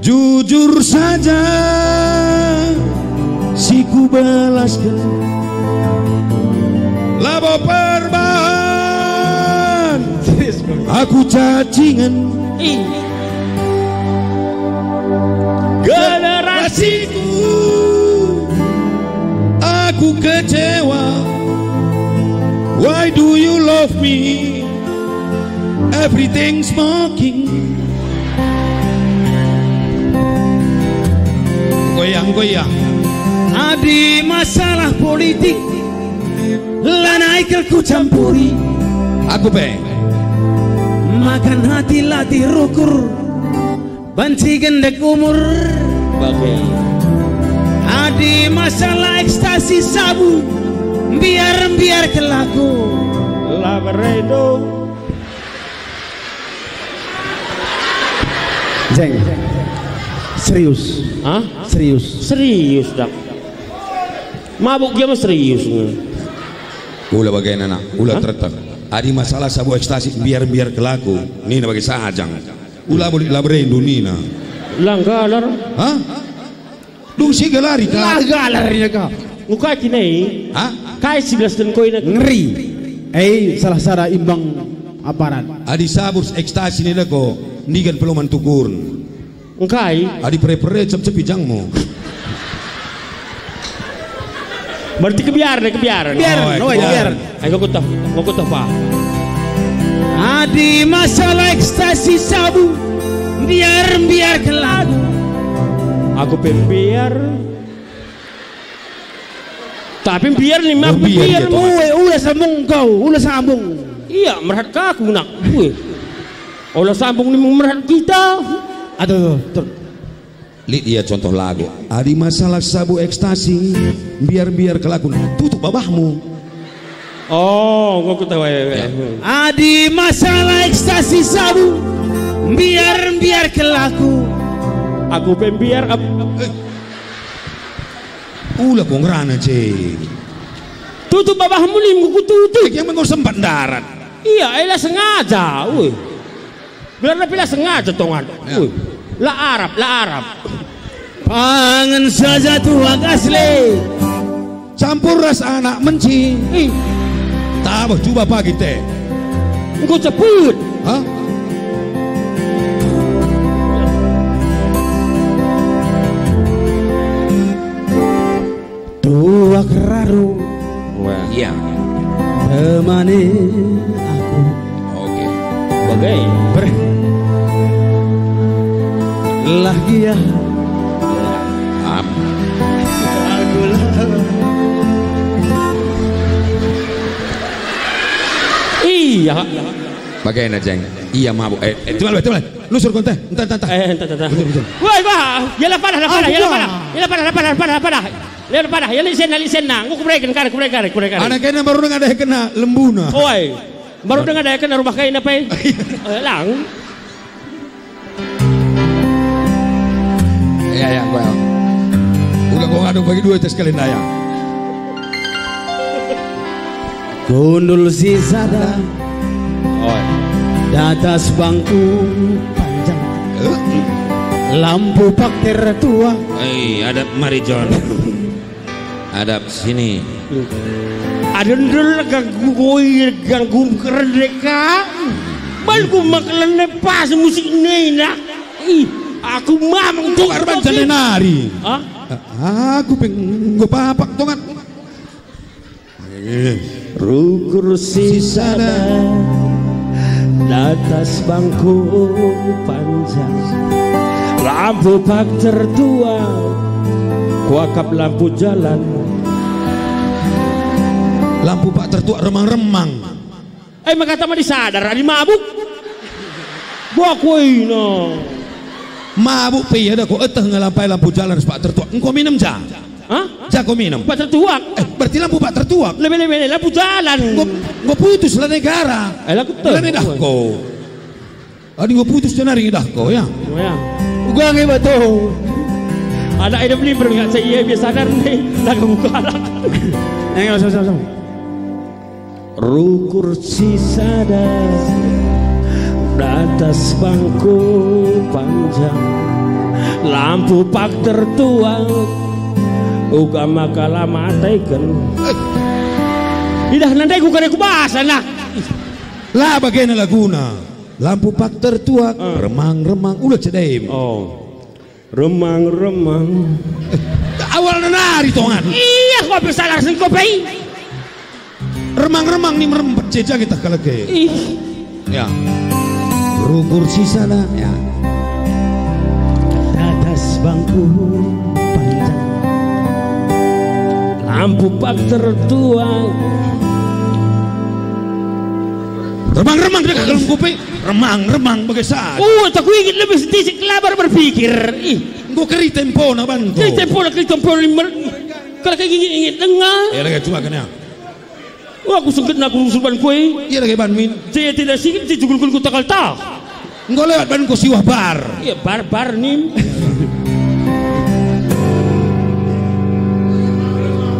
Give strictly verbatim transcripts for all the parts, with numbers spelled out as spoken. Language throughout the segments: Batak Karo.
Jujur saja si kubelasken, labo perbahan aku cacingen. Ih. Generasiku, aku kecewa. Why do you love me? Everything smoking. Goyang, goyang. Adi masalah politik, lanai kal kucampuri. Aku pe. Makan hati latih rukur, banci gendek umur. Bage. Adi masalah ekstasi sabu, mbiar-mbiar kal aku. La beredo. Jeng. Serius. Hah? Serius. Serius, dak. Mabuk gia mah serius nge. Ula bagena, nak. Ula Hah? Tertep. Adi masalah sabu ekstasi, mbiar-mbiar kal aku. Nina bage sajang. Ula bulik la beredo nina. La nggalar. Hah? Dung si galari ka. La galar ia ka. Engkai kine? Hah? Kai si belasken ko ina? Ngeri. Eh, salah sada imbang aparat. Adi sabu ekstasi nina ko, ndigan peloman tukurn. Engkai? Adi pere-pere cep-cepi jangmu. Berarti kebiar deh, kebiar. Biar, Oh, oh, kebiar. Biar. Ayo, nggo kueteh, nggo kueteh, Pak. Adi masalah ekstasi sabu, mbiar-mbiar kal aku. Aku pe mbiar. Tapi mbiar ni, aku Mbiar, mbiar. Iya, Tuhan. Ue, ula sambung kau, ula sambung. Iya, merhat ka aku, nak. Ue. Ola sambung ni merhat kita. Aduh, ter- Lit ia contoh lagu. Adi masalah sabu ekstasi, mbiar-mbiar kal aku, tutup babahmu. Oh, nggo kueteh, weh, weh. Ya. Adi masalah ekstasi sabu, mbiar-mbiar kal aku. Aku pe mbiar ap- Eh. Ula ko ngerana, ce. Tutup babahmu lim, kututup. Yang mengko sempat darat. Iya, eh, la sengaja. Ui. Gelarna pe la sengaja, tongan. Ya. Ui. La Arab, la Arab. Pangan saja tuak asli. Campur ras anak menci. Ih. Tabeh, cuba pagi teh. Enggo ceput. Hah? Tuak raru. Wah. Iya. Temani aku. Oke. Bagai. Ber- Lah gia. Am. Aku lah. Iya. Bagaina, Jeng? Iya, mabuk. Eh, eh, timbal, timbal. Lusur kon teh. Entah, entah, entah. Eh, entah, entah, entah. Betul, betul. Woi, wah. Yalah, padah, lah, padah, Aku yalah, wah. Padah. Yalah, padah, lah, padah, lah, padah, lah, padah. Yalah, padah. Yalah, lisenna, lisenna. Enggo kubereken, karek, kubereken, karek, kubereken, karek. Anak kena baru dengar deh kena lembuna. Oi. Baru dengar deh kena rumah kain apa, eh? Eh, lang. Ya, ya, gua. Udah gua ngadu bagi dua atas kalian, ya. Kundul si sada. Oi. Datas bangku panjang. Eh? Lampu pak tertuak. Eh, adap mari, John. Adap sini. Ada ndel ganggu koi, ganggu kerende ka. Balku maklene pas musik nena. Ih, aku mamang Engko arban jane nari. Hah? Aku pe enggo papak tongan. Rukur si sada datas bangku panjang. Lampu pak tertuak, kuakap lampu jalan. Lampu pak tertuak remang-remang. Eh, maka tama disadar, adi mabuk. Buah kuina. Mabuk pe ia, da ko eteh ngelampai lampu jalan ras pak tertuak. Engko minem ja. Hah? Ja ko minem. Pak tertuak. Eh, berarti lampu pak tertuak. Lebe-lebe lampu jalan. Engko, engko putus la negara. Eh, laku teh. La nedah ko. Adi enggo putus jenari ngedah ko, ya. Oh, ya. Uga nge batu. Anak ida beli berngat saya biasa sadar nih. Lagu kalak. Ayo, sama-sama. Rukur si sada datas bangku panjang, Lampu pak tertuang, uga maka la mateken. Idah nandai ku kare ku basa, nah. La bagena laguna. Lampu pak tertuang, eh, remang-remang, ula cedem. Oh. Remang-remang. Eh, awalna nari, tongan. Iya, kok bisa laras engko pe? Remang-remang ni merempet ceja kita kalak e. Ih. Ya. Rukur si sada, ya. Atas bangku panjang. Lampu pak tertuang. Remang-remang deka kalem kupi. Remang-remang bage sad. Oh, tak kuinget lebih sedikit kelabar berpikir. Ih. Enggo keri tempona banku. Keri tempona, keri tempona ni mer-, kalau kayak gini inget dengar. Ya, lagi cuma kena. Wah, aku sengket nak rusur ban kue. Iya lagi ban min. Saya tidak singit, saya jugul-gul ku takal tah. Enggo lewat ban ku siwah bar. Iya, bar, bar nim.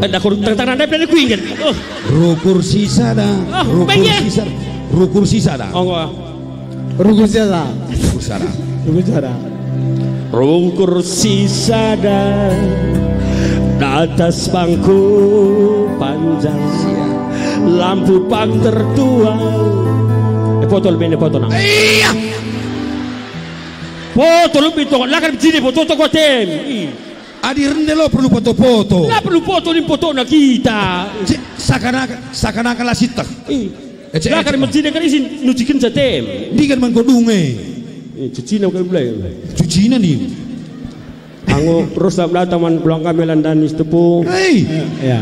Eh, dah aku tentang nanda pernah ku ingat. Oh. Rukur si sada. Ah, rukur baik ya. Si sada. Rukur si sada. Oh, enggak. Rukur sada. Rukur sada. Rukur sada. Rukur si sada. Atas bangku panjang. Lampu pak tertuang. Eh, foto lebih ini foto, nah. Iya. Foto lebih tuang. Lakan begini foto, foto kotem. Ih. Adi rende lo perlu foto-foto. La perlu foto ni fotona kita. Cik, seakan-akan, seakan-akan la siteh. Ih. Ece, ece. Lakan begini kan isin nuciken satem. Di kan mangko dunge. Eh, cucina bukan gulai. Cucina ni. Ango, terus tak datang man pulang kami landani setepu. Hei. Ya.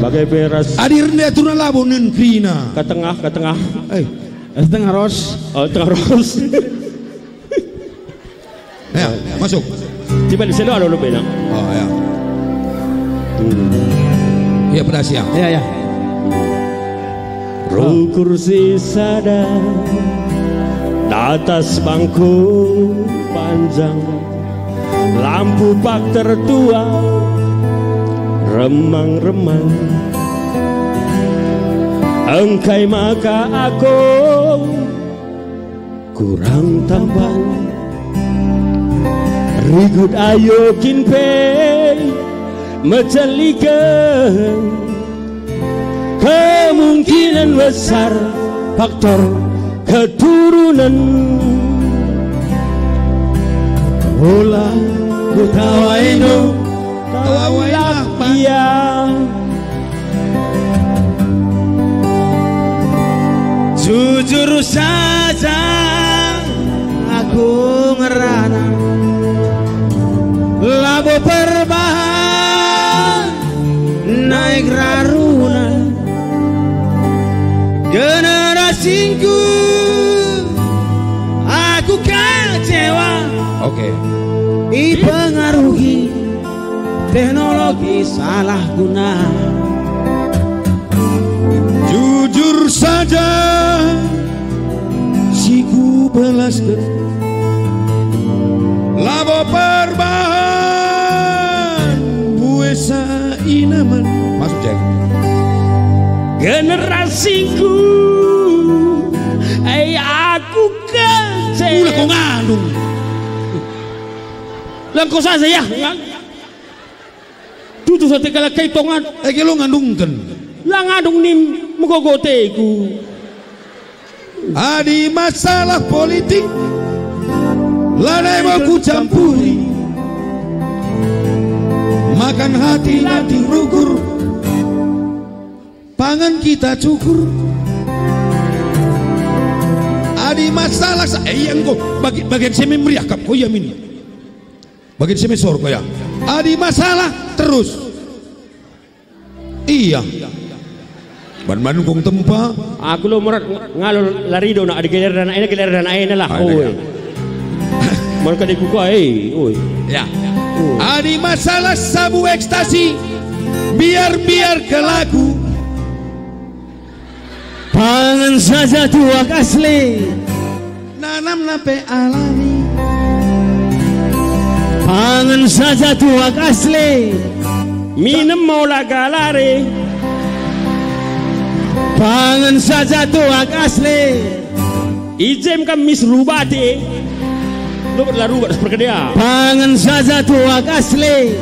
Bagai peras. Adi rende aturna labo nen kerina. Ke tengah, ke tengah. Hei. Setengah ros. Oh, tengah ros. Ya, masuk. Tiba di selo ada lebih nak. Oh, ya. Hmm. Ya, pedas ya. Ya, ya. Rukur si sada, atas bangku panjang, lampu pak tertuang, remang-remang. Engkai maka aku kurang tampan. Rikut ayo kin pe meceliken. Kemungkinan besar faktor keturunan. Ola ku tawa endo, tawa ia. Jujur saja aku ngerana, labo perbahan naik raruna. Generasingku, aku kecewa. Oke. Ipengaruhi teknologi salah guna. Jujur saja, si kubelasken, labo perbahan buesa inaman. Masuk, Jack. Generasingku, eh, aku kece. Ulah kau ngandung. Langko saja ya. Tutus ate kalak kai tongan. Ege lo ngandungken. La ngandung nim megogo ateku. Adi masalah politik, lanai mau kucampuri. Makan hati nanti rukur, pangan kita cukur. Adi masalah sa-, eh, iya engko, bagi-, bagian seme meriah kap, ko iya min. Bagi seme sor ko ya. Adi masalah terus. Iya. Ban-ban kung tempa. Aku lo merat ng-, ngalo lari do nak adi geler dan aina, geler dan aina lah. Ah, oi. Iya. Mereka di kuku, eh, oi. Ya. Oh. Adi masalah sabu ekstasi, biar-biar kelaku. Pangan saja tuak asli. Nanamna pe alami. Pangan saja tuak asli. Minem mau la galare. Pangan saja tuak asli. I jem kam mis rubate. Rubat la rubat seperkedea. Pangan saja tuak asli.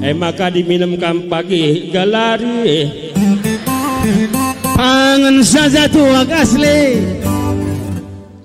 E maka diminem kam pagi galari. Pangan saja tuak asli.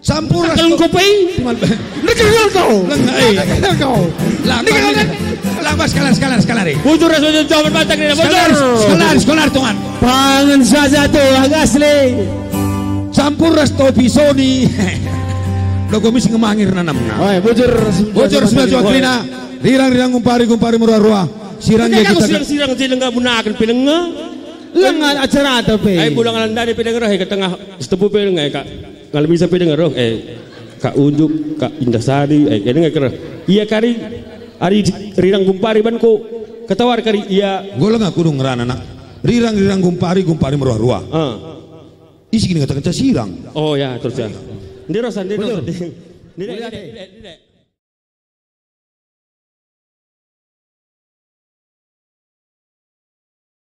Sampur ras Kalung to- kopi. Timal- Ndekel kau. Leng, eh. Ndekel kau. Lang, Ndekel bas, kau. Lang, bas, kalar, kalar, kalar, eh. Bujur ras bujur, jawaban mantap ni, bujur. Sekolah, sekolah, sekolah, tuan. Pangan saja tuak asli. Campur ras topi Sony. Lo komis ngemangir nanamna. Oi, bujur. Bujur semua juang kerina. Rirang-rirang gumpari, gumpari meruah-ruah. Sirang Oke, ya kamu kita. Sirang-sirang, tidak gunakan pilenga. Lenga acara tapi. Ai, bulang alam dari pilenga, eh, ke tengah setepu pilenga, eh, Kak. Ngalemi sampai dengar, oh, eh, Kak Unjuk, Kak Indah Sari, eh, eh, dengar kira. Ia kari, ari rirang gumpari banku, ketawar kari, ia. Goleng aku dong ngerana, nak. Rirang-rirang gumpari, gumpari meruah-ruah. Ah. Isi gini katakan sirang. Oh ya, terus ya. Nderosa, nderosa. Betul. Nderosa, nderosa, nderosa.